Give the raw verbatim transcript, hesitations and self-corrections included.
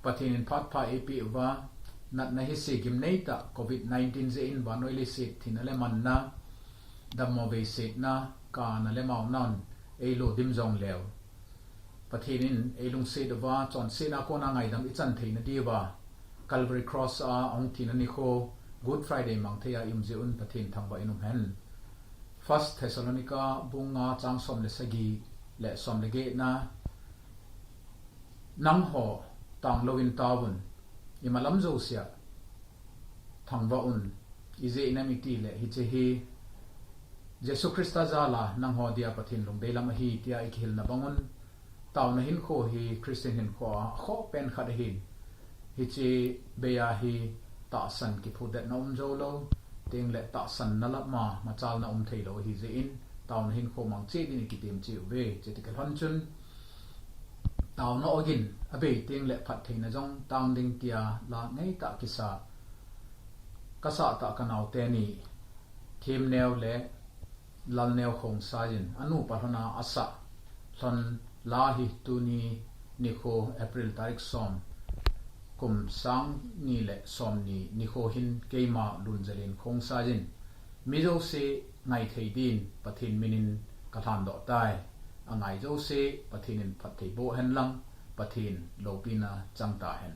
Pathen in phat pha eipeh uva, natna hise gimnei tah covid nineteen jeh in vannoi leiset thina le manna, dammo veisetna, kana le maonan eilodim jongleu, Pathen in eilungset uva chonsetna kona ngaidam ichan theina diuva, Calvary Cross a ahung thina nikho, Good Friday mang thei a i um jeh un Pathen thangvah in um hen. First Thessalonica bung nga chang som le sagi le som le getna, nangho tanglouvin taovun, imalam jousea thangvah un, ijeh inem itile hiche hi Jesu Christa jala nangho dia Pathen lungdeilam ahi tia ikihilna bangun, taona hinkho hi Christian hinkho a akhoh pen khat ahin, hiche bei a hi tahsan kiphutdetna um joulou, tengle tahsanna lama machalna um theilou ahi jeh in, taona hinkho mang cheh din ikitem cheh uve, chuti kilhon chun, taona ogin abei tengle phattheina jong tang ding tia la ngeitah kisa, kasahtah kanao teni, Themneo le Lalneo Khongsai in, anupa lhona asah lhon la hi tuni nikho April tarik som, kum sang ni le som ni nikho hin keima Lunjalen Khongsai in, mi jouse ngaithei din Pathen minin kalhandoh tai. Angai jouse Pathen in phatthei boh henlang, Pathen loupina chang tahen.